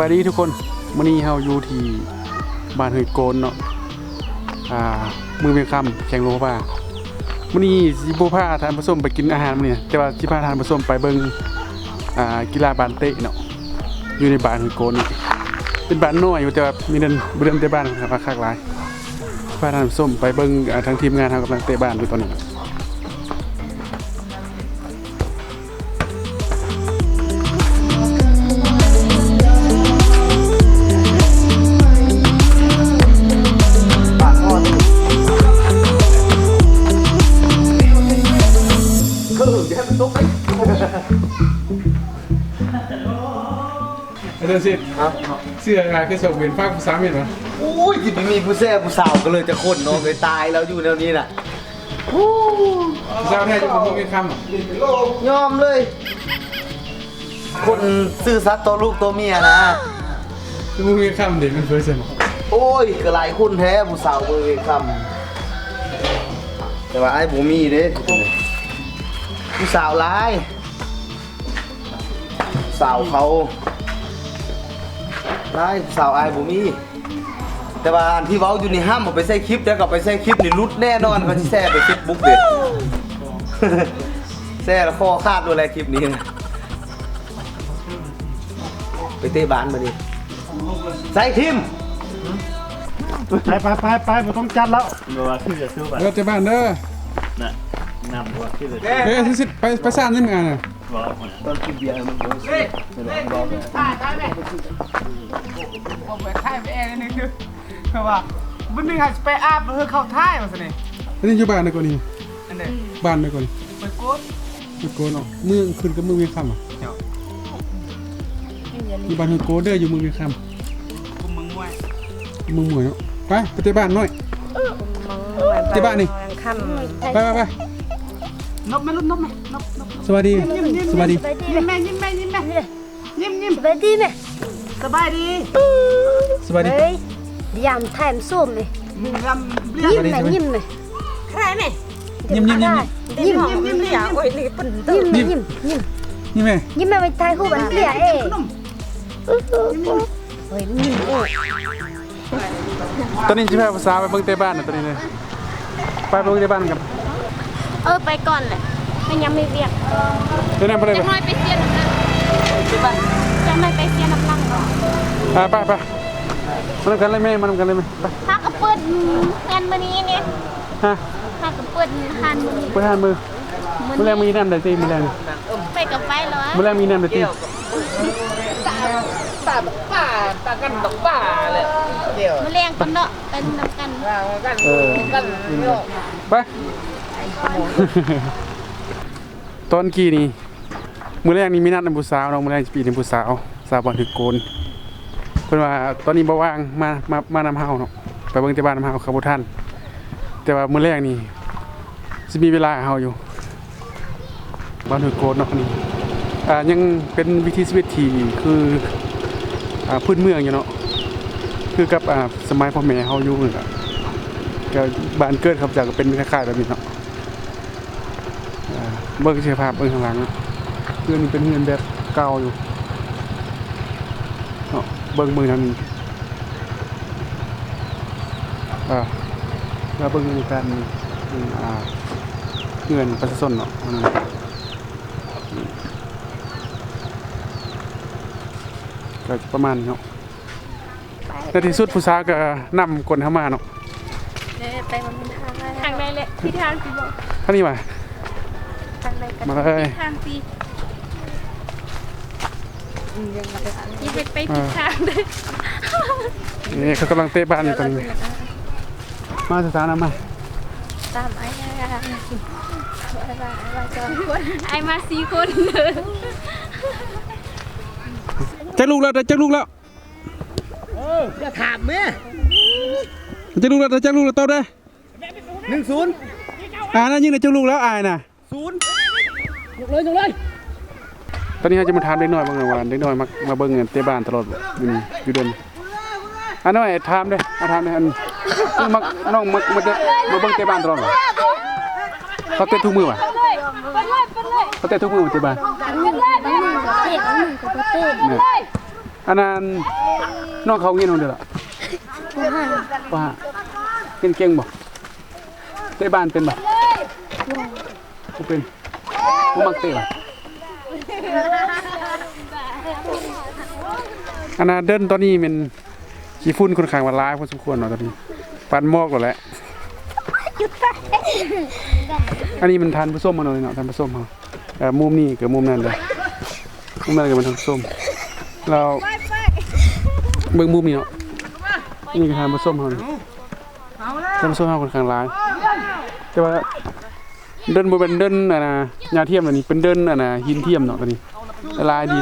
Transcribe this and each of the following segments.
ບາຍດີທຸກຄົນ, ມື້ນີ້ເຮົາຢູ່ທີ່ບ້ານຫ້ວຍໂກນເນາະ ອ່າ ເມືອງວຽງຄຳ ແຂວງຫຼວງພະບາງ. ມື້ນີ້ຊິບໍ່ພາທ່ານຜູ້ຊົມໄປກິນອາຫານມື້ນີ້ ແຕ່ວ່າຊິພາທ່ານຜູ້ຊົມໄປເບິ່ງ ອ່າ ກິລາບານເຕະເນາະ ຢູ່ໃນບ້ານຫ້ວຍໂກນນີ້. ເປັນບ້ານນ້ອຍຢູ່ ແຕ່ວ່າມີແຕ່ ມີແຕ່ບ້ານຄັກຫຼາຍ. ພາທ່ານຜູ້ຊົມໄປເບິ່ງ ອ່າ ທາງທີມງານເຮົາກຳລັງເຕະບານຢູ່ຕອນນີ້. ອາຈານສິດ ຮະ? ເສື້ອອ້າຍຄືສົ່ງເປັນຝາກຜູ້ສາວແມ່ນບໍ່? ໂອ້ຍ ຊິໄປມີຜູ້ແຊຜູ້ສາວກັນເລີຍຈັກຄົນເນາະ ເອີຍ ຕາຍແລ້ວຢູ່ແນວນີ້ນະ. ຜູ້ສາວແທ້ຢູ່ເມືອງວຽງຄຳ ຍອມເລີຍ ຄົນຊື່ສັດຕໍ່ລູກຕໍ່ເມຍນະ. ຢູ່ເມືອງວຽງຄຳເດ ແມ່ນເພິ່ນຊັ້ນ. ໂອ້ຍ ກໍຫຼາຍຄົນແທ້ຜູ້ສາວເມືອງວຽງຄຳ ແຕ່ວ່າອ້າຍບໍ່ມີເດ້ ຜູ້ສາວຫຼາຍ. ສາວເຂົາຫຼາຍ ສາວອ້າຍບໍ່ມີ. ແຕ່ວ່າອັນທີ່ເວົ້າຢູ່ນີ້ ຫ້າມເອົາໄປໃສ່ຄລິບເດີ້ ເອົາໄປໃສ່ຄລິບນີ້ຫຼຸດແນ່ນອນ. ເຂົາຊິແຊໄປເຟສບຸກເດ້ ແຊແລ້ວຄໍຂາດໂລດແຫຼະຄລິບນີ້. ໄປເຕະບານບາດນີ້ ໃສ່ທີມ. ໄປ ໄປ ໄປ ໄປ ບໍ່ຕ້ອງຈັດແລ້ວ. ບໍ່ວ່າຄືຈະສູ້ບາດ ເອີ ເຕະບານເດີ້ ນະ ນຳບໍ່ວ່າຄືຈະ ເອີ ຊິໄປ ໄປສ້າງນີ້ມື້ອານະ. ເວົ້າ ຕອນກິນເບຍມັນບໍ່ ເອີ ເອີ ເອີ ເພາະວ່າມື້ໜຶ່ງຫາຊິໄປອາບ ເອີ ເຂົ້າທ້າຍວ່າຊັ້ນນີ້. ອັນນີ້ຢູ່ບ້ານໃດກ່ອນນີ້? ອັນໃດ? ບ້ານໃດກ່ອນ? ຫ້ວຍໂກນ ຫ້ວຍໂກນເນາະ. ເມືອງຂຶ້ນກັບເມືອງວຽງຄຳ ເຈົ້າ ຢູ່ບ້ານຫ້ວຍໂກນເດີ້ ຢູ່ເມືອງວຽງຄຳ ເມືອງມວຍ ເມືອງມວຍເນາະ. ໄປ ໄປເຕະບານໜ້ອຍ ເຕະບານນີ້ ໄປ ໄປ ໄປ. ນົບແມ່ ລົດນົບແມ່ ນົບ ນົບ ສະບາຍດີ ສະບາຍດີ ຍິ້ມແມ່ ຍິ້ມແມ່ ຍິ້ມແມ່ ຍິ້ມ ຍິ້ມ ສະບາຍດີແມ່ ສະບາຍດີ ສະບາຍດີ. ເຮີ້ຍ ຢາມຖ່າຍມັນຊູມເດ ຍິ້ມ ຍິ້ມແມ່ ຍິ້ມແມ່ ຖ່າຍແມ່ ຍິ້ມ ຍິ້ມ ຍິ້ມ ຍິ້ມ ຍິ້ມ ຍິ້ມແມ່ ຍິ້ມ ຍິ້ມ ຍິ້ມແມ່ ໄປຖ່າຍຮູບອັນເປຍເອ. ໂອ້ຍ ຍິ້ມ ໂອ້ຍ. ຕອນນີ້ຊິພາຜູ້ສາວໄປເບິ່ງເຕະບານນະ ຕອນນີ້ເດີ ໄປເບິ່ງເຕະບານກັນ. ເອີ ໄປກ່ອນແຫຼະ ມັນຍັງມີວຽກ. ເຮັດຫຍັງບໍ່ໄດ້ ຈັກໜ້ອຍໄປເຊຍນຳກັນ ຈັກໜ້ອຍໄປເຊຍນຳຫຼັງ. ອ່າ ໄປ ໄປ ມານຳກັນເລີຍແມ່ ມານຳກັນເລີຍແມ່ ໄປ. ຫາກະເປີດເຮືອນມື້ນີ້ນີ້ ຮະ ຫາກະເປີດຮ້ານມື້ນີ້ ເປີດຮ້ານມື້ ມື້ແລງມີແນມໃດຕິ ມື້ແລງ ໄປກະໄປແລ້ວ ມື້ແລງມີແນມໃດຕິ. ຕາ ຕາ ຕາກັນດອກປາແຫຼະ ມື້ແລງກັນເນາະ ໄປນຳກັນ ເອີ ກັນເນາະ ໄປ. ຕອນກີ້ນີ້ ມື້ແລງນີ້ມີນັດນຳຜູ້ສາວເນາະ ມື້ແລງຊິໄປນຳຜູ້ສາວ ສາວບ້ານຫ້ວຍໂກນ. ເພິ່ນວ່າຕອນນີ້ບໍ່ວ່າງ ມາ ມາ ມານຳເຮົາເນາະ ໄປເບິ່ງແຕ່ບ້ານນຳເຮົາ ເຂົາບໍ່ທັນ ແຕ່ວ່າມື້ແລງນີ້ຊິມີເວລາໃຫ້ເຮົາຢູ່. ບ້ານຫ້ວຍໂກນເນາະ ອັນນີ້ ອ່າ ຍັງເປັນວິຖີຊີວິດທີ່ຄື ອ່າ ພື້ນເມືອງຢູ່ເນາະ ຄືກັບ ອ່າ ສະໄໝພໍ່ແມ່ເຮົາຢູ່ນີ້ແຫຼະ ກະບ້ານເກີດເຂົາເຈົ້າກະເປັນຄ້າຍໆແບບນີ້ເນາະ. ອ່າ ເບິ່ງສະພາບເບິ່ງຂ້າງຫຼັງ ເຮືອນນີ້ເປັນເຮືອນແບບເກົ່າຢູ່ເນາະ ເບິ່ງ ເບິ່ງທາງນີ້ ອ່າ ແລ້ວເບິ່ງບັນຍາກາດນີ້ ເປັນ ອ່າ ເຮືອນປະຊາຊົນເນາະ ອັນນີ້ ກະຈະປະມານນີ້ເນາະ. ໃນທີ່ສຸດຜູ້ສາວກະນຳກົ້ນເຮົາມາເນາະ ເອີ ໄປມັນທາງ ທາງໃດແຫຼະ ທິດທາງຊິບອກ ທາງນີ້ຫວາ ທາງໃດກະ ມາເລີຍ ທາງຊິ ຢ່າເຮັດໄປຜິດທາງເດີ. ນີ້ເຂົາກຳລັງເຕະບານຢູ່ຕອນນີ້ ມາສະຖານະ ມາ ຕາມອ້າຍ ອ້າຍມາສອງຄົນ ອ້າຍມາສີ່ຄົນ. ຈັກລູກແລ້ວ ໄດ້ຈັກລູກແລ້ວ? ເອີ ຢ່າຖາມແມ່ ຈັກລູກແລ້ວ ຈັກລູກແລ້ວ ຕອບເດີ້. ໜຶ່ງສູນ ອ່າ ນະ ຍິງໄດ້ຈັກລູກແລ້ວ ອ້າຍນະ? ສູນ. ຍົກເລີຍ ຍົກເລີຍ. ຕອນນີ້ເຮົາຈະມາຖາມເດັກນ້ອຍເບິ່ງວ່າ ເດັກນ້ອຍມັກມາເບິ່ງເຕະບານຕະຫຼອດບໍ່ ຢູ່ນີ້ ຢູ່ເດີ່ນ. ອ່າ ນ້ອຍ ຖາມເດີ້ ອ່າ ຖາມເດີ້ ອັນ ຄືມັກ ນ້ອງມັກ ມັກຈະມາເບິ່ງເຕະບານຕະຫຼອດບໍ່? ເຂົາເຕະທຸກມື້ຫວາ? ເຂົາເຕະທຸກມື້ບໍ່ເຕະບານ? ບາງມື້ກະເຕະ ບາງມື້ກະບໍ່ເຕະ. ແມ່ນ. ອັນນັ້ນ ນ້ອງເຂົ້າໂຮງຮຽນຮອດເດີລະ? ປ.ຫ້າ ປ.ຫ້າ ຮຽນເກັ່ງບໍ່? ເຕະບານເປັນບໍ່? ບໍ່ເປັນ. ບໍ່ມັກເຕະຫວາ? ອັນນ່າ ເດີ່ນຕອນນີ້ແມ່ນຂີ້ຝຸ່ນຂ້ອນຂ້າງວ່າຫຼາຍພໍສົມຄວນເນາະ ຕອນນີ້ປານໝອກແລ້ວແຫຼະ. ອັນນີ້ມັນທ່ານຜູ້ຊົມເຮົາເນາະ ທ່ານຜູ້ຊົມເຮົາ. ເອີ ມຸມນີ້ກໍມຸມນັ້ນເດີ ມຸມນັ້ນກໍແມ່ນທ່ານຜູ້ຊົມ. ແລ້ວເບິ່ງມຸມນີ້ເນາະ ນີ້ກໍທ່ານຜູ້ຊົມເຮົານີ້ ທ່ານຜູ້ຊົມເຮົາຂ້ອນຂ້າງຫຼາຍ ແຕ່ວ່າ ເດີ່ນບໍ່ແມ່ນເດີ່ນອັນນ່າຫຍ້າທຽມ ອັນນີ້ເປັນເດີ່ນອັນນ່າຫີນທຽມເນາະ. ຕອນນີ້ຫຼາຍດີ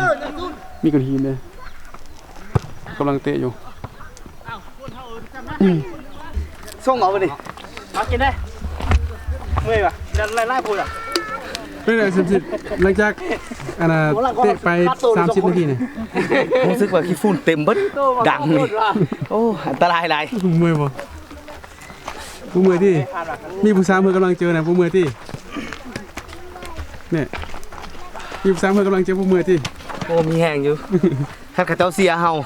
ມີກ້ອນຫີນເດ້ ກຳລັງເຕະຢູ່. ສົ່ງເອົາບັດນີ້ ເອົາກິນເດ້. ເມື່ອຍວ່າ ໄລ່ໆ ໂພດອະ. ເປັນໄງ ສົມຈິດ ຫຼັງຈາກອັນນ່າເຕະໄປສາມສິບນາທີນີ້ ຮູ້ສຶກວ່າຂີ້ຝຸ່ນເຕັມເບິດດັງນີ້. ໂອ້ ອັນຕະລາຍຫຼາຍ. ເມື່ອຍບໍ່? ບໍ່ເມື່ອຍຕິ? ມີຜູ້ສາວເພື່ອກຳລັງເຈີນະ ບໍ່ເມື່ອຍຕິ? ນີ້ ມີຜູ້ສາວເພື່ອກຳລັງເຈີ ບໍ່ເມື່ອຍຕິ? ໂອ້ ມີແຮງຢູ່ ຄັນເຂົາເຈົ້າເຊຍເຮົາ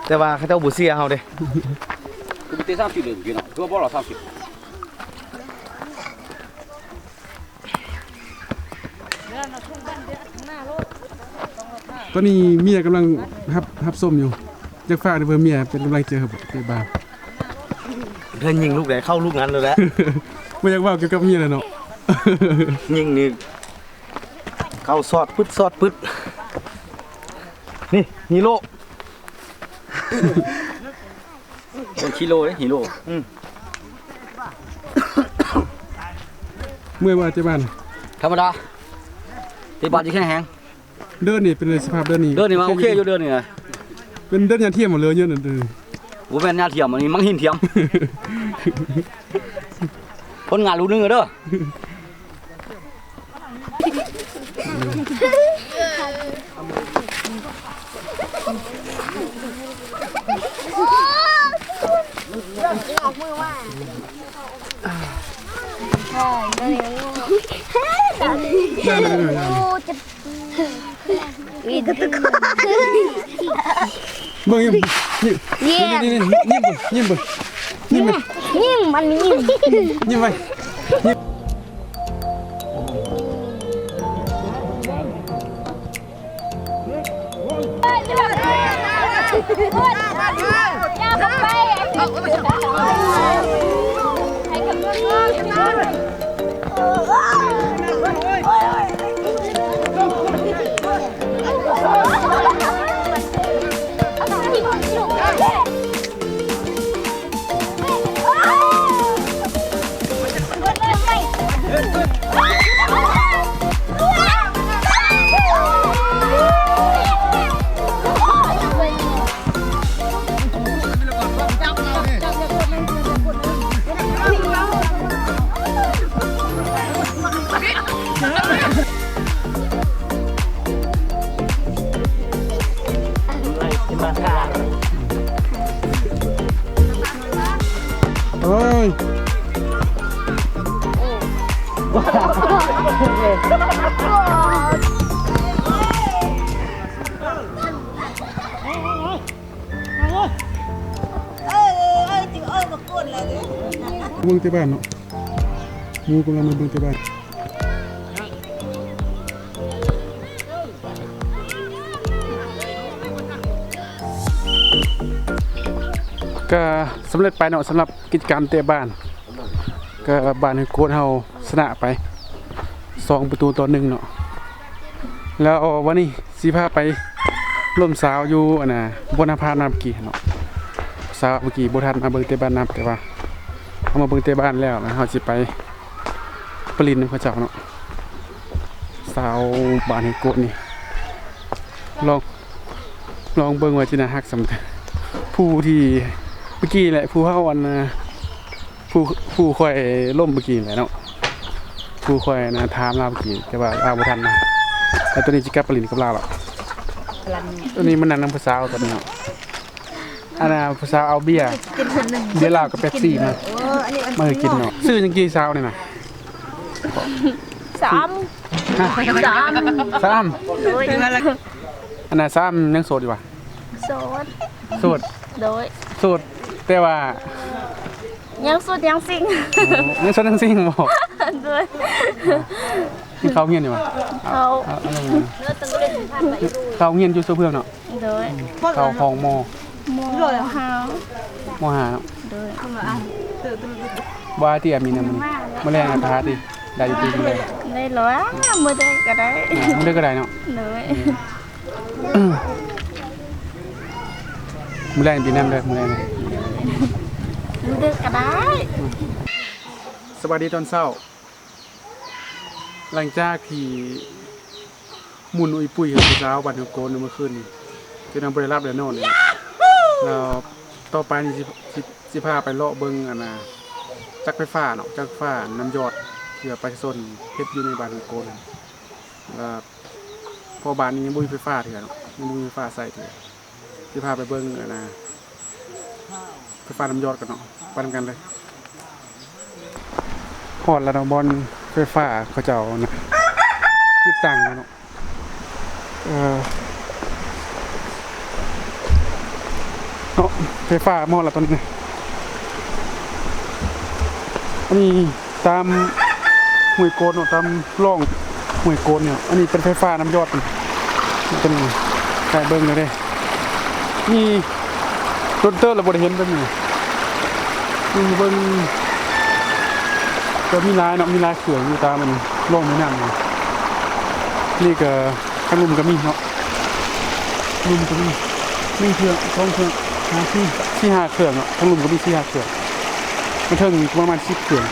ແຕ່ວ່າເຂົາເຈົ້າບໍ່ເຊຍເຮົາເດ້. ຄືບໍ່ເຕະສາມສິບເລີຍເມື່ອກີ້ເນາະ ຄືວ່າບໍ່ລອດສາມສິບ. ຕອນນີ້ເມຍກຳລັງຮັບ ຮັບຊົມຢູ່ ຢາກຝາກເດີເພື່ອເມຍເປັນກຳລັງໃຈໃຫ້ເຕະບານ. ເດີ່ນຍິງລູກໃດເຂົ້າລູກນັ້ນໂລດແຫຼະ. ບໍ່ຢາກເວົ້າກ່ຽວກັບເມຍແລ້ວເນາະ ຍິງນີ້ເຂົ້າຊອດປຶດ ຊອດປຶດ. ນີ້ ຮີໂຣ ຄົນຂີ້ໂລເດ້ ຮີໂຣ. ອືມ ເມື່ອຍບໍ່ເຕະບານ? ທຳມະດາ ເຕະບານຊິແຂງແຮງ. ເດີ່ນນີ້ເປັນໄງ ສະພາບເດີ່ນນີ້? ເດີ່ນນີ້ວ່າໂອເຄຢູ່ ເດີ່ນນີ້ນະ. ເປັນເດີ່ນຫຍ້າທຽມບໍ່ ຫຼືເດີ່ນ? ບໍ່ແມ່ນຫຍ້າທຽມ ອັນນີ້ມັງຫີນທຽມ. ຜົນງານລູກໜຶ່ງເດີ. ເບິ່ງ ຍິ້ມ ຍິ້ມ ຍິ້ມ ຍິ້ມ ຍິ້ມ ຍິ້ມ ຍິ້ມ ຍິ້ມ ຍິ້ມ ຍິ້ມ ຍິ້ມ ຍິ້ມໄວ້ ຍິ້ມ. ໂອ້ຍ ເບິ່ງແຕ່ບ້ານເນາະ ໝູ່ກຳລັງມາເບິ່ງແຕ່ບ້ານ. ກະສຳເລັດໄປເນາະ ສຳລັບກິດຈະກຳເຕະບານ ກະບ້ານຫ້ວຍໂກນເຮົາຊະນະໄປສອງປະຕູຕໍ່ໜຶ່ງເນາະ. ແລ້ວວັນນີ້ຊິພາໄປລົມສາວຢູ່ ອັນນ່າ ບ່ອນເຮົາພາມາເມື່ອກີ້ເນາະ. ສາວເມື່ອກີ້ບໍ່ທັນມາເບິ່ງເຕະບານນຳ ແຕ່ວ່າເຮົາມາເບິ່ງເຕະບານແລ້ວ ແລ້ວເຮົາຊິໄປ ໄປຫຼິ້ນນຳເຂົາເຈົ້າເນາະ. ສາວບ້ານຫ້ວຍໂກນນີ້ ລອງ ລອງເບິ່ງວ່າຊິໜ້າຮັກສ່ຳໃດ. ຜູ້ທີ່ເມື່ອກີ້ແຫຼະ ຜູ້ເຮົາ ອັນນ່າ ຜູ້ ຜູ້ຂ້ອຍລົ້ມເມື່ອກີ້ແຫຼະເນາະ ຜູ້ຂ້ອຍ ອັນນ່າ ຖາມລາວເມື່ອກີ້ ແຕ່ວ່າລາວບໍ່ທັນມາ. ແລ້ວຕອນນີ້ຊິກັບໄປຫຼິ້ນກັບລາວແລ້ວ. ຕອນນີ້ມານັ່ງນຳຜູ້ສາວຕອນນີ້ເນາະ. ອັນນ່າ ຜູ້ສາວເອົາເບຍ ເບຍລາວກັບເປັບຊີມາ ມາໃຫ້ກິນເນາະ. ຊື່ຫຍັງກີ້ສາວນີ້ນະ? ສາມ ຮະ? ສາມ ສາມ. ໂດຍ ອັນນ່າ ສາມຍັງໂສດຢູ່ຫວາ? ໂສດ ໂສດ ໂດຍ ໂສດ ແຕ່ວ່າ ຍັງໂສດຍັງຊິງ ອໍ ຍັງໂສດຍັງຊິງບໍ? ໂດຍ ຍັງເຂົ້າໂຮງຮຽນຢູ່ບໍ? ເຂົ້າ ເຂົ້າ ເຂົ້າໂຮງຮຽນຢູ່ໂຊເຜືອງເນາະ? ໂດຍ ເຂົ້າຂອງມໍ ມໍຫ້າ ມໍຫ້າເນາະ? ໂດຍ ບໍ່ອາຕິອາມີນຳມື້ນີ້ ມື້ແລງອາດຈະຫາຕິ ໄດ້ຢູ່ຕິມື້ແລງ? ໄດ້ລະ ມື້ໃດກໍໄດ້ ມື້ໃດກໍໄດ້ເນາະ? ໂດຍ ມື້ແລງຕິນຳເດີ ມື້ແລງ ມື້ໃດກໍໄດ້. ສະບາຍດີຕອນເຊົ້າ. ຫຼັງຈາກທີ່ໝຸ່ນອຸຍປຸຍກັບຜູ້ສາວບ້ານເຮືອງໂກນເມື່ອຄືນນີ້ ຈົນວ່າບໍ່ໄດ້ຫຼັບໄດ້ນອນ ແລ້ວຕໍ່ໄປນີ້ຊິ ຊິ ຊິພາໄປເລາະເບິ່ງອັນນ່າ ຈັກໄຟຟ້າເນາະ ຈັກໄຟຟ້ານ້ຳຢອດ ທີ່ວ່າປະຊາຊົນເຮັດຢູ່ໃນບ້ານເຮືອງໂກນ ແລ້ວ ເພາະບ້ານນີ້ຍັງບໍ່ມີໄຟຟ້າເທື່ອເນາະ ຍັງບໍ່ມີໄຟຟ້າໃຊ້ເທື່ອ ຊິພາໄປເບິ່ງອັນນ່າ ໄຟຟ້ານ້ຳຢອດກັນເນາະ ໄປນຳກັນເລີຍ. ຮອດແລ້ວເນາະ ບ່ອນໄຟຟ້າເຂົາເຈົ້ານະ ຕິດຕັ້ງເນາະ ເອີ ເນາະ ໄຟຟ້າມາຮອດແລ້ວຕອນນີ້ນະ. ອັນນີ້ ຕາມຫ້ວຍໂກນເນາະ ຕາມຮ່ອງຫ້ວຍໂກນເນາະ ອັນນີ້ເປັນໄຟຟ້ານ້ຳຢອດ ເປັນ ໃຫ້ເບິ່ງແລ້ວເດ້ ມີດົນເຕີບແລ້ວບໍ່ໄດ້ເຫັນແບບນີ້ ເບິ່ງ ເບິ່ງ ກໍມີຫຼາຍເນາະ ມີຫຼາຍເຄື່ອງຢູ່ຕາມອັນຮ່ອງແມ່ນ້ຳນີ້ ນີ້ກໍ ທາງລຸ່ມກໍມີເນາະ ລຸ່ມກໍມີ ໜຶ່ງເຄື່ອງ ສອງເຄື່ອງ ຫ້າ ສີ່ ສີ່ຫ້າເຄື່ອງເນາະ ທາງລຸ່ມກໍມີສີ່ຫ້າເຄື່ອງ ທາງເທິງນີ້ກໍປະມານສິບເຄື່ອງ.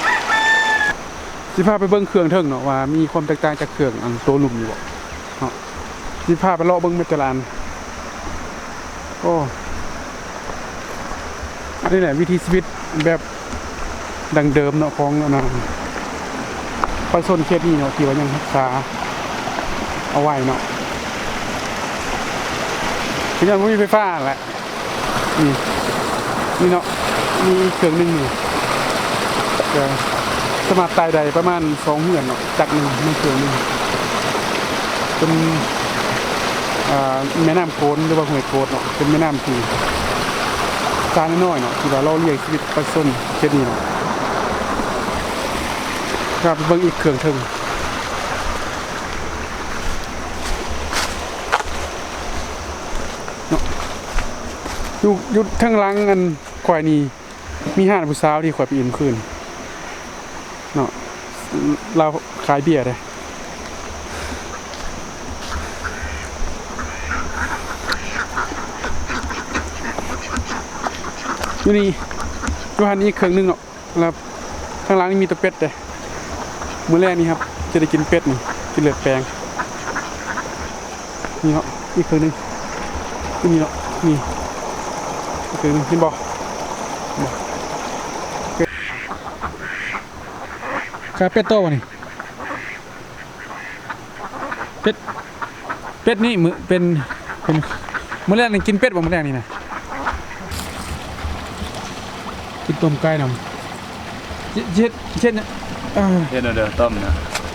ຊິພາໄປເບິ່ງເຄື່ອງເທິງເນາະ ວ່າມີຄວາມແຕກຕ່າງຈາກເຄື່ອງອັນໂຕລຸ່ມຢູ່ບໍ່ເນາະ ຊິພາໄປເລາະເບິ່ງແມ່ນແຕ່ລະອັນ. ໂອ້ ອັນນີ້ແຫຼະວິຖີຊີວິດແບບ ດັ້ງເດີມເນາະ ຂອງອັນນັ້ນ ປະຊາຊົນເຂດນີ້ເນາະ ທີ່ວ່າຍັງຮັກສາເອົາໄວ້ເນາະ ກໍຍ້ອນບໍ່ມີໄຟຟ້າຫັ້ນແຫຼະ. ນີ້ ນີ້ເນາະ ມີອີກເຄື່ອງໜຶ່ງນີ້ ກໍສາມາດໄຕ່ໄດ້ປະມານສອງເຮືອນເນາະ ຈັກໜຶ່ງ ໃນເຄື່ອງໜຶ່ງ ເປັນ ອ່າ ແມ່ນ້ຳໂກນ ຫຼືວ່າຫ້ວຍໂກນເນາະ ເປັນແມ່ນ້ຳທີ່ ສາຍນ້ອຍໆເນາະ ທີ່ວ່າຫຼໍ່ລ້ຽງຊີວິດປະຊາຊົນເຂດນີ້ເນາະ. ພາໄປເບິ່ງອີກເຄື່ອງເທິງເນາະ ຢູ່ ຢູ່ທາງຫຼັງອັນຂ້ອຍນີ້ ມີຮ້ານຜູ້ສາວທີ່ຂ້ອຍໄປອີ່ມຄືນເນາະ ລາວຂາຍເບຍເດ້. ຢູ່ນີ້ ຢູ່ຫັ້ນອີກເຄື່ອງໜຶ່ງເນາະ ແລ້ວທາງຫຼັງນີ້ມີແຕ່ເປັດເດ້. ມື້ແລງນີ້ຄັບ ຈະໄດ້ກິນເປັດນີ້ ກິນເລືອດແປງ. ນີ້ເນາະ ອີກເຄື່ອງໜຶ່ງ ນີ້ເນາະ ນີ້ ອີກເຄື່ອງໜຶ່ງ ເຫັນບໍ່? ຂາຍເປັດຕໍ່ບໍ່ນີ້? ເປັດ ເປັດນີ້ມື້ ເປັນ ເປັນ ມື້ແລງນີ້ກິນເປັດບໍ່? ມື້ແລງນີ້ນະ ກິນຕົ້ມໄກ່ນຳ. ເຮັດ ເຮັດ ເຮັດ ເອີ ເຮັດແນວໃດ? ຕົ້ມນະ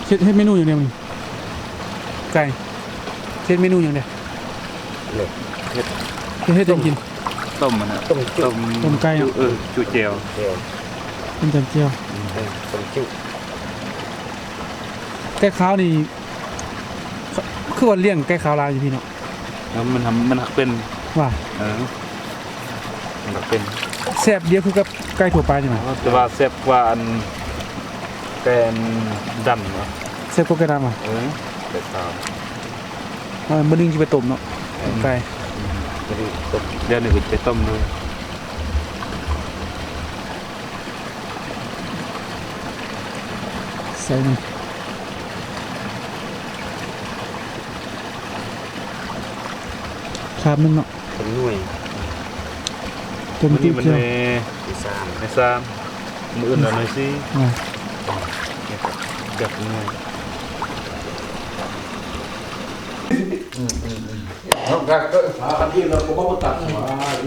ເຮັດ ເຮັດເມນູຫຍັງແດ່ມື້ນີ້? ໄກ່ ເຮັດເມນູຫຍັງແດ່? ເຮັດ ເຮັດຫຍັງກິນ? ຕົ້ມຫັ້ນນະ ຕົ້ມຈຸ ຕົ້ມ ຕົ້ມໄກ່ເນາະ ເອີ ຈຸແຈ່ວ ແຈ່ວ ເປັນຕຳແຈ່ວ ອືມ ເອີ ຕົ້ມຈຸ. ໄກ່ຂາວນີ້ ຄືວ່າລ້ຽງໄກ່ຂາວຫຼາຍຢູ່ພີ້ເນາະ? ເອີ ມັນ ມັນຮັກເປັນວ່າ ເອີ ມັນຮັກເປັນ ແຊບດຽວຄືກັບໄກ່ທົ່ວໄປນີ້ຫວາ? ອໍ ແຕ່ວ່າແຊບກວ່າອັນ ໄກ່ອັນດຳຫວາ? ແຊບກວ່າໄກ່ດຳຫວາ? ເອີ ໄກ່ຂາວ ເອີ ມື້ໜຶ່ງຊິໄປຕົ້ມເນາະ ເອີ ຕົ້ມໄກ່ ອືມ ມື້ນີ້ຕົ້ມ ດຽວນີ້ກໍຊິໄປຕົ້ມເລີຍ. ໃສ່ນີ້ ຄາບໜຶ່ງເນາະ ເປັນໜ່ວຍ ຕົ້ມຈຸແຈ່ວ ມື້ນີ້ມັນໜ່ວຍທີສາມ ໜ່ວຍສາມ ມື້ອື່ນລະໜ່ວຍສີ່ ອ່າ ແບບໜ່ວຍ ອືມ ອືມ ອື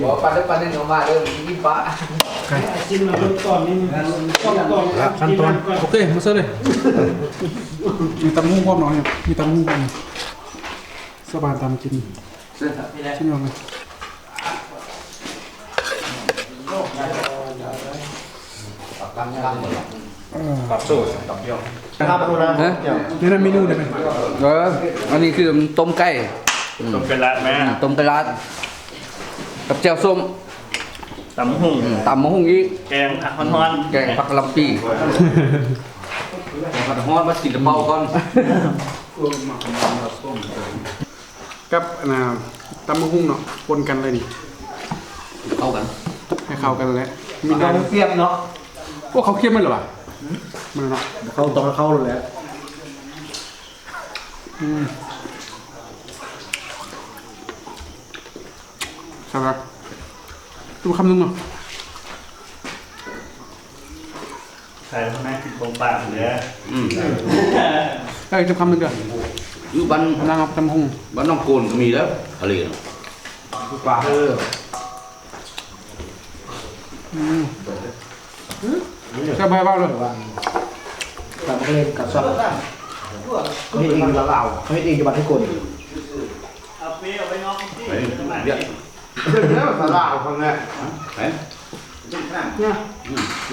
ມ. ປານເດີ ປານເດີ ອອກມາເດີ ກິນປາ ຊິມເບິ່ງຕອນນີ້ ຂັ້ນຕອນ ໂອເຄ ມາເຊີນເລີຍ ມີຕຳບັກຫຸ່ງພ້ອມເນາະ ມີຕຳບັກຫຸ່ງພ້ອມ ຊາວບ້ານຕຳກິນ ຊິມເບິ່ງເລີຍ. ປັບສູດ ຮະ? ແນະນຳເມນູໄດ້ໄໝ? ເອີ ອັນນີ້ຄືຕົ້ມໄກ່ ອືມ ຕົ້ມໄກ່ລາດແມ່ ອືມ ຕົ້ມໄກ່ລາດ ກັບແຈ່ວສົ້ມ ຕຳບັກຫຸ່ງ ອືມ ຕຳບັກຫຸ່ງອີກ ແກງຜັກຮ້ອນໆ ແກງຜັກກະຫຼ່ຳປີ ແກງຜັກຮ້ອນ ມາກິນກະເປົາກ່ອນ ກັບອັນນ່າ ຕຳບັກຫຸ່ງເນາະ ປົນກັນເລີຍນີ້ ເຂົ້າກັນ ໃຫ້ເຂົ້າກັນແຫຼະ ມີ ເຂົ້າ ນ້ຳ ຄຽມເນາະ ໂອ້ ເຂົ້າຄຽມແມ່ນລະຫວາ? ຫືມ ມັນເນາະ ເຂົ້າ ຕ້ອງເຂົ້າແຫຼະ ອືມ ສະບາຍ ຕຸ້ມຄຳໜຶ່ງເນາະ. ໃສ່ມາໃຫ້ກິນໂປ່ງປາກເດີ ອືມ ເອີ ຈັກຄຳໜຶ່ງເດີ ຢູ່ບ້ານ ນາງຕຳຫຸ່ງ ບ້ານໜອງໂກນກໍມີແລ້ວ ທະເລນະ ປາກ ເອີ ອືມ ແຊບ ໃຫ້ເວົ້າເລີຍ ຕຳເລນກັບຊອດ ເຮັດເອງຢູ່ລາວ ເຮັດເອງຢູ່ບ້ານທຸກຄົນ ໄປວຽກ ເປັນແລ້ວສາລາວເຂົາແຫຼະ ໄປ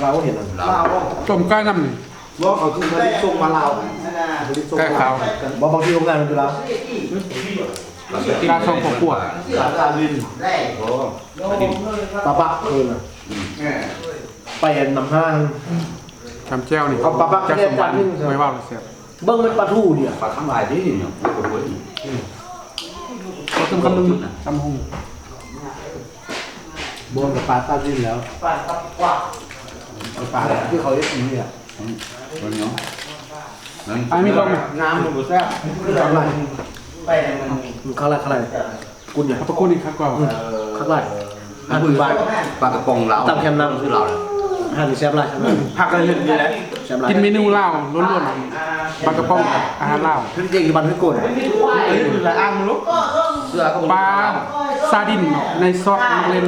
ລາວເຫັນລາວ ຕົ້ມໄກ່ນຳນີ້ ບໍ່ ເຂົາຄືຜະລິດສົ່ງມາລາວ ຜະລິດສົ່ງມາລາວ ໄກ່ຂາວ ບໍ່ ບາງທີໂຮງງານມັນຢູ່ລາວ ກາຊ່ອງຄອບຄົວ ກາຊາລິນ ໂອ້ ປາປະເພິ່ນນະ ໄປນຳຫ້າງ ຕຳແຈ່ວນີ້ ເອົາປາປະ ຈັກສົມບັນ ໄວ້ເວົ້າແຊບ ເບິ່ງແມ່ນປາທູນີ້ ປາທັງຫຼາຍເດ້ນີ້ ເອົາເບິ່ງ ເອົາເຕີມຄຳໜຶ່ງ ຕຳຫຸ່ງ ບໍ່ ປາຕັດດິນແລ້ວ ປາຕັດກວ່າ ປາທີ່ເຂົາເຮັດກິນນີ້ລະ ອືມ ອັນນີ້ເນາະ ອັນນີ້ລອງ ນ້ຳມັນບໍ່ແຊບ ຂ້າງໃນ ຂ້າງໃນ ກຸນນີ້ ເອົາປາກຸນນີ້ຄັກກວ່າ ອືມ ຄັກຫຼາຍ ອາຫານພື້ນບ້ານ ປາກະປ໋ອງລາວ ຕຳແຄມນ້ຳ ຊື່ລາວ ອາຫານນີ້ແຊບຫຼາຍ ອືມ ຜັກກະເຫັນຢູ່ແຫຼະ ແຊບຫຼາຍ ກິນເມນູລາວລ້ວນໆ ປາກະປ໋ອງ ອາຫານລາວ ເຮັດເອງຢູ່ບ້ານຫ້ວຍໂກນ ເອີ ຫຼາຍອ່າງເນາະ ປາຊາດິນເນາະ ໃນຊອດມັກເລັ່ນ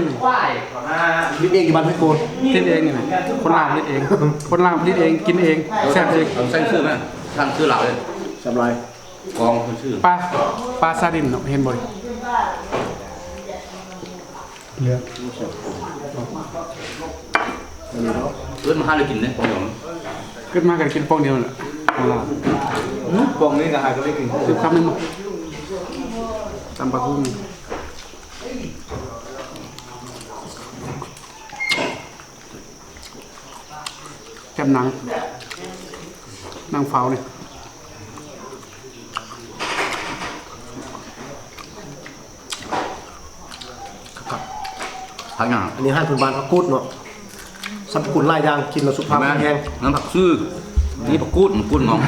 ເຮັດເອງຢູ່ບ້ານຫ້ວຍໂກນ ເຮັດເອງນີ້ນະ ຄົນລາວເຮັດເອງ ຄົນລາວຜະລິດເອງ ກິນເອງ ແຊບເອງ ໃສ່ຊື່ນະ ສ້າງຊື່ລາວເລີຍ ແຊບຫຼາຍ ກອງເພິ່ນຊື່ ປາ ປາຊາດິນເນາະ ເຫັນບໍ່ນີ້ ເລືອກ ເກີດມາຫາໄດ້ກິນເດ້ ປອງດຽວ ເກີດມາກໍໄດ້ກິນປອງດຽວນັ້ນແຫຼະ ປອງນີ້ກໍຫາກໍໄດ້ກິນ ສິບຄຳໜຶ່ງ ຕຳປາຫຸ່ງ ແຈ່ມໜັງ ໜັງເຝົ້ານີ້ ຜັກຫຍັງ ອັນນີ້ອາຫານພື້ນບ້ານ ຜັກກູດເນາະ ສັບພະຄຸນຫຼາຍຢ່າງ ກິນແລ້ວສຸຂະພາບແຂງແຮງ ນັ້ນຜັກຊື່ ນີ້ຜັກກູດ ຜັກກູດງອງ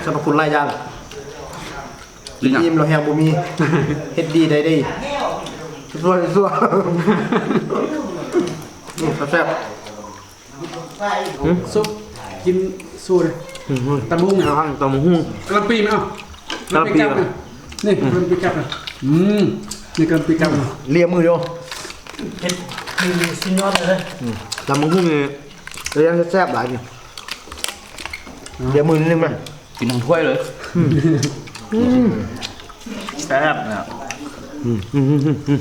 ສັບພະຄຸນຫຼາຍຢ່າງ ກິນອີ່ມແລ້ວແຮງບໍ່ມີ ເຮັດດີໄດ້ດີ ຊົ່ວໆ ອືມ ແຊບ ຊຸບ ກິນຊູເດ້ ອືມ ຕຳບັກຫຸ່ງ ຕຳບັກຫຸ່ງ ກະຫຼ່ຳປີແມ່ນ ເອົາ ກະຫຼ່ຳປີ ນີ້ ອືມ ກະຫຼ່ຳປີກັບ ອືມ ນີ້ກະຫຼ່ຳປີກັບ ລຽມມືຢູ່ ເຮັດຄືສຸດຍອດເລີຍ ອືມ ຕຳບັກຫຸ່ງນີ້ ລຽມແຊບຫຼາຍນີ້ ລຽມມືນິດໜຶ່ງແມ່ ກິນທັງຖ້ວຍເລີຍ ອືມ ອືມ ແຊບນະ ອືມ ອືມ ອືມ ອືມ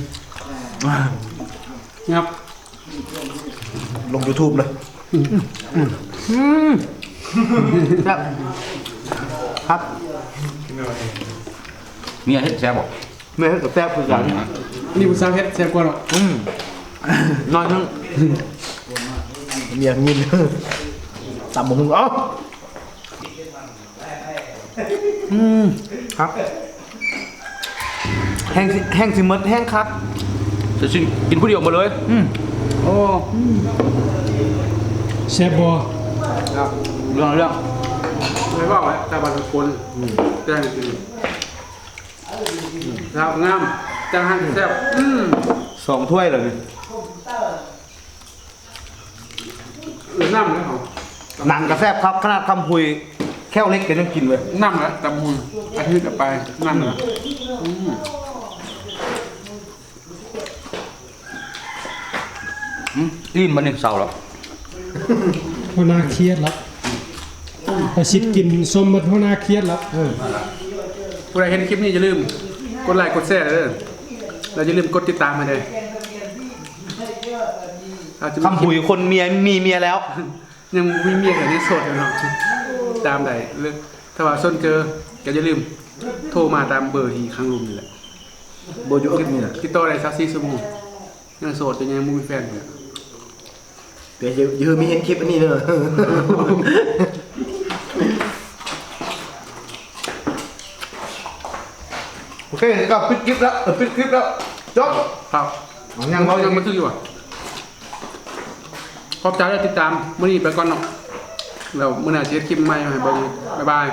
ຫຍັບ ລົງຢູທູບເລີຍ ອືມ ອືມ ອືມ ແຊບ ຄັກ ເມຍເຮັດແຊບບໍ່? ແມ່ເຮັດກໍແຊບຄືກັນ ອືມ ອັນນີ້ຜູ້ສາວເຮັດແຊບກວ່າເນາະ ອືມ ໜ້ອຍໜຶ່ງ ເມຍຍິນ ຕຳບັກຫຸ່ງ ເອົ້າ ອືມ ຄັກ ແຮງຊິ ແຮງຊິໝົດ ແຮງຄັກ ຈະຊິກິນຜູ້ດຽວໝົດເລີຍ ອືມ ໂອ້ ອືມ ແຊບບໍ່? ເລື່ອງ ເລື່ອງ ບໍ່ໄດ້ເວົ້າແຫຼະ ແຕ່ວ່າທຸກຄົນ ອືມ ແຕ່ງກິນ ລາວງາມ ຈານອາຫານແຊບ ອືມ ສອງຖ້ວຍແລ້ວນີ້ ເອີ ນ້ຳເນາະ ໜັງກໍແຊບຄັກ ຂະໜາດຄຳຫຸຍແຂ້ວເລັກກໍຍັງກິນເວີຍ ນ້ຳລະ ຕຳຫຸ່ງ ອາທິດເອົາໄປ ນ້ຳລະ ອືມ ອືມ ອີ່ມບັດນີ້ ເຊົາແລ້ວ ຫົວໜ້າຄຽດລະ ປາຊິດກິນສົ້ມໝົດ ຫົວໜ້າຄຽດລະ ອືມ ຜູ້ໃດເຫັນຄລິບນີ້ ຢ່າລືມກົດໄລກົດແຊເດີ ແລ້ວຢ່າລືມກົດຕິດຕາມໃຫ້ແດ່. ອາດຈະມີ ຄຳຜຸຍຄົນເມຍມີເມຍແລ້ວ ຍັງບໍ່ມີເມຍກໍຍັງໂສດຢູ່ເນາະ ຕາມໃດ ຖ້າວ່າສົນເຈີກໍຢ່າລືມໂທມາຕາມເບີທີ່ຂ້າງລຸ່ມນີ້ແຫຼະ ເບີຢູ່ເອິກນີ້ນະ ຕິດຕໍ່ໄດ້ຊາວສີ່ຊົ່ວໂມງ ຍັງໂສດ ແຕ່ຍັງບໍ່ມີແຟນເທື່ອ ແຕ່ຢ່າ ຢ່າມີເຫັນຄລິບອັນນີ້ເດີ ໂອເຄ ກໍປິດຄລິບແລ້ວ ເອີ ປິດຄລິບແລ້ວ ຈົບ ຄັບ ຍັງເວົ້າຍັງບໍ່ຖືກຢູ່ຫວາ ຂອບໃຈທີ່ຕິດຕາມ ມື້ນີ້ໄປກ່ອນເນາະ ແລ້ວມື້ໜ້າຊິເຮັດຄລິບໃໝ່ໃຫ້ເບິ່ງ ບາຍບາຍ.